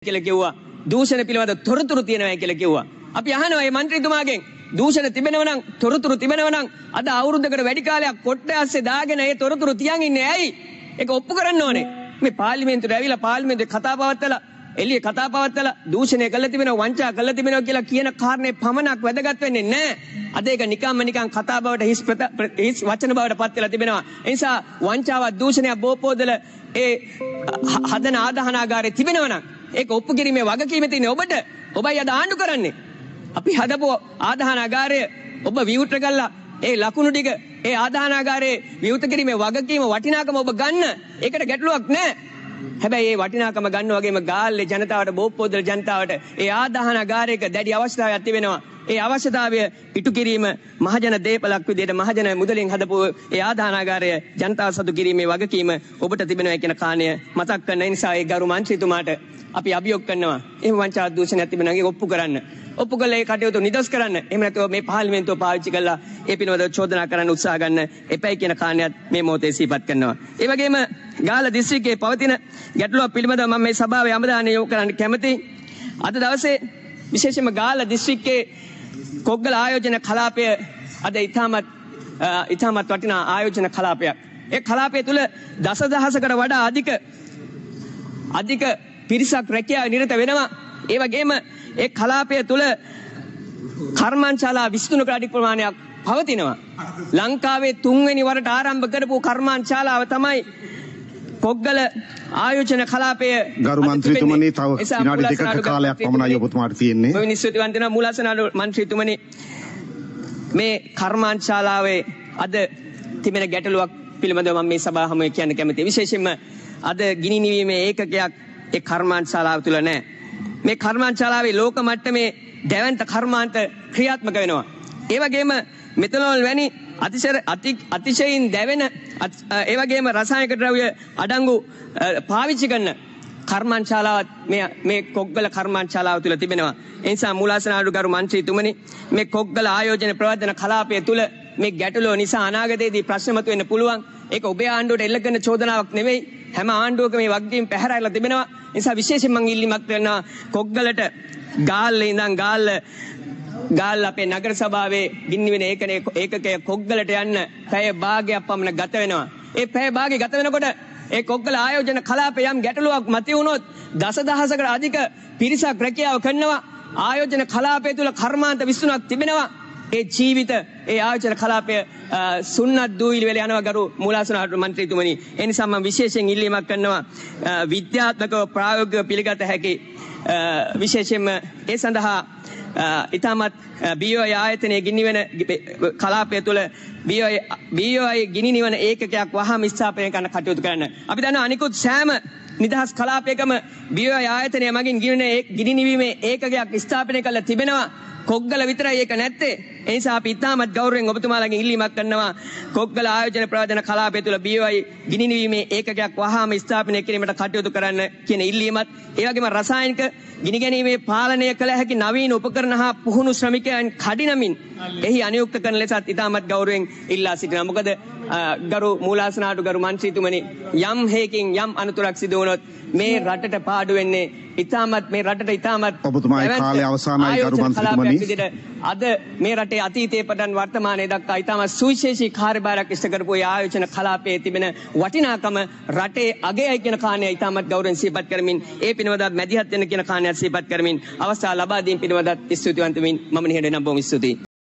කියලා කිව්වා. දූෂණ පිළිබඳ තොරතුරු තියෙනවා කියලා කිව්වා. අපි අහනවා මේ මන්ත්‍රීතුමාගෙන් දූෂණ තිබෙනව නම් තොරතුරු තිබෙනව නම් අද අවුරුද්දකට වැඩි කාලයක් කොට්ට ඇස්සේ දාගෙන ඒ තොරතුරු තියන් ඉන්නේ ඇයි? ඒක ඔප්පු කරන්න ඕනේ. මේ පාර්ලිමේන්තුවට ඇවිල්ලා පාර්ලිමේන්තුවේ කතා පවත්වලා එළිය කතා පවත්වලා දූෂණය කළා තිබෙනවා වංචා කළා තිබෙනවා කියලා කියන කාරණේ පමණක් වැදගත් වෙන්නේ නැහැ. අද ඒක නිකම්ම නිකන් කතා බවට හිස් වචන බවට පත් වෙලා තිබෙනවා. ඒ නිසා වංචාවක් දූෂණයක් බෝපෝදල ඒ හදන ආදාහනාගාරේ තිබෙනවා නම් ඒක ඔප්පු කිරීමේ වගකීම තියෙන්නේ ඔබට. ඔබයි අද ආණ්ඩු කරන්නේ. අපි හදපු ආදාහනාගාරය ඔබ විවෘත කළා. ඒ ලකුණු ටික ඒ ආදාහනාගාරයේ විවෘත කිරීමේ වගකීම වටිනාකම ඔබ ගන්න. ඒකට ගැටලුවක් නැහැ. හැබැයි ඒ වටිනාකම ගන්න වගේම ගාල්ලේ ජනතාවට බෝප්පෝදල ජනතාවට ඒ ආදාහනාගාරයක දැඩි අවශ්‍යතාවයක් තිබෙනවා. ඒ අවශ්‍යතාවය ඉටු කිරීම මහජන දේපලක් විදිහට මහජන මුදලින් හදපු ඒ ආදාහනාගාරය ජනතාව සතු කිරීමේ වගකීම ඔබට තිබෙනවා කියන කාරණය මතක් කරන නිසා ඒ ගරු මන්ත්‍රීතුමාට අපි අභියෝග කරනවා. එහෙම වංචා දූෂණයක් තිබෙනවා ඒක ඔප්පු කරන්න. ඔප්පු කළා ඒ කටයුතු නිදොස් කරන්න. එහෙම නැත්නම් මේ පාර්ලිමේන්තුව පාවිච්චි කරලා ඒ පිළිබඳව චෝදනා කරන්න උත්සාහ ගන්න එපයි කියන කාරණයත් මේ මොහොතේ සිහිපත් කරනවා. ඒ වගේම ගාල්ල දිස්ත්‍රික්කයේ පවතින ගැටලුවක් පිළිබඳව මම මේ සභාවේ අවධානය යොමු කරන්න කැමතියි. අද දවසේ විශේෂයෙන්ම ගාල්ල දිස්ත්‍රික්කයේ කොග්ගල ආයෝජන කලාපය අද ඉතාමත් වටිනා ආයෝජන කලාපයක්. ඒ කලාපය තුල දසදහසකට වඩා අධික පිරිසක් රැකියාවේ නිරත වෙනවා. ඒ වගේම ඒ කලාපය තුල කර්මාන්තශාලා 23කට අධික ප්‍රමාණයක් පවතිනවා. ලංකාවේ තුන්වෙනි වරට ආරම්භ කරපු කර්මාන්තශාලාව තමයි කොග්ගල ආයෝජන කලාපය. ගරු මන්ත්‍රීතුමනි, තව විනාඩි දෙකක කාලයක් පමණයි ඔබතුමාට තියෙන්නේ. මම ස්තුතිවන්ත වෙනවා මූලාසනාරු මන්ත්‍රීතුමනි. මේ කර්මාන්තශාලාවේ අද තිබෙන ගැටලුවක් පිළිබඳව මම මේ සභාව හමුවේ කියන්න කැමතියි. විශේෂයෙන්ම අද ගිනි නිවීමේ ඒකකයක් ඒ කර්මාන්තශාලාව තුල නැහැ. මේ කර්මාන්තශාලාවේ ලෝක මට්ටමේ දැවැන්ත කර්මාන්ත ක්‍රියාත්මක වෙනවා. ඒ වගේම මෙතනෝල් වැනි අතිශයින් දැවෙන ඒ වගේම රසායනික ද්‍රව්‍ය අඩංගු පාවිච්චි කරන කර්මාන්තශාලාවත් මේ කොග්ගල කර්මාන්තශාලාව තුල තිබෙනවා. ඒ නිසා මූලාසනාරු ගරු මන්ත්‍රීතුමනි, මේ කොග්ගල ආයෝජන ප්‍රවර්ධන කලාපය තුල මේ ගැටලුව නිසා අනාගතයේදී ප්‍රශ්න මතුවෙන්න පුළුවන්. ඒක ඔබේ ආණ්ඩුවට එල්ල කරන චෝදනාවක් නෙවෙයි. හැම ආණ්ඩුවකම මේ වගකීම් පැහැරලා තිබෙනවා. ඒ නිසා විශේෂයෙන් මං ඉල්ලීමක් කරනවා කොග්ගලට ගාල්ලේ ඉඳන් ගාල්ල අපේ නගර සභාවේ ගින්නි වෙන ඒකකය කොග්ගලට යන්න පැය භාගයක් පමණ ගත වෙනවා. ඒ පැය භාගය ගත වෙනකොට ඒ කොග්ගල ආයෝජන කලාපේ යම් ගැටලුවක් මතුවුණොත් දසදහසකට අධික පිරිසක් රැකියාව කරනවා. ආයෝජන කලාපය තුල කර්මාන්ත 23ක් තිබෙනවා. ඒ ජීවිත ඒ ආයෝජන කලාපය සුන්නත් දූවිලි වෙලා යනවා ගරු මූලාසන මන්ත්‍රීතුමනි. ඒ නිසා මම විශේෂයෙන් ඉල්ලීමක් කරනවා විද්‍යාත්මකව ප්‍රායෝගිකව පිළිගත හැකි විශේෂයෙන්ම ඒ සඳහා ඉතාමත් BOI ආයතනයේ ගිනි වෙන කලාපය තුළ BOI ගිනි නිවන ඒකකයක් වහාම ස්ථාපනය කරන්න කටයුතු කරන්න. අපි දන්නවා අනිකුත් සෑම නිදහස් කලාපයකම BOI ආයතනය මගින් ගිනි නිවීමේ ඒකකයක් ස්ථාපනය කරලා තිබෙනවා. කොග්ගල විතරයි ඒක නැත්තේ. ඒ නිසා අපි ඉතාමත් ගෞරවයෙන් ඔබතුමාලාගෙන් ඉල්ලීමක් කරනවා කොග්ගල ආයෝජන ප්‍රවර්ධන කලාපය තුළ BOI ගිනි නිවීමේ ඒකකයක් වහාම ස්ථාපනය කිරීමට කටයුතු කරන්න කියන ඉල්ලීමත්, ඒ වගේම රසායනික ගිනි ගැනීමේ පාලනය කළ හැකි නවීන උපකරණ හා පුහුණු ශ්‍රමිකයන් කඩිනමින් එහි අනියුක්ත කරන ලෙසත් ඉතාමත් ගෞරවයෙන් ඉල්ලා සිටිනවා. මොකද ගරු මූලාසනාටු ගරු මන්ත්‍රීතුමනි, යම් හේකින් යම් අනතුරක් සිදු වුණොත් මේ රටට පාඩු වෙන්නේ ඉතාමත් මේ රටට ඉතාමත් ඔබතුමාගේ කාලය අවසానයි ගරු මන්ත්‍රීතුමනි. අද මේ රටේ අතීතයේ පටන් වර්තමානයේ දක්වා ඉතාමත් සුවිශේෂී කාර්යභාරයක් ඉෂ්ට කරපු ඒ ආයෝජන කලාපයේ තිබෙන වටිනාකම රටේ අගයයි කියන කාරණය ඉතාමත් ගෞරවයෙන් සිහිපත් කරමින් ඒ පිළිබඳව මැදිහත් වෙන කියන කාරණයත් සිහිපත් කරමින් අවස්ථාව ලබා දීම පිළිබඳව ස්තුතිවන්ත වෙමින් මම නිහඬ වෙනවා. බොහොම ස්තුතියි.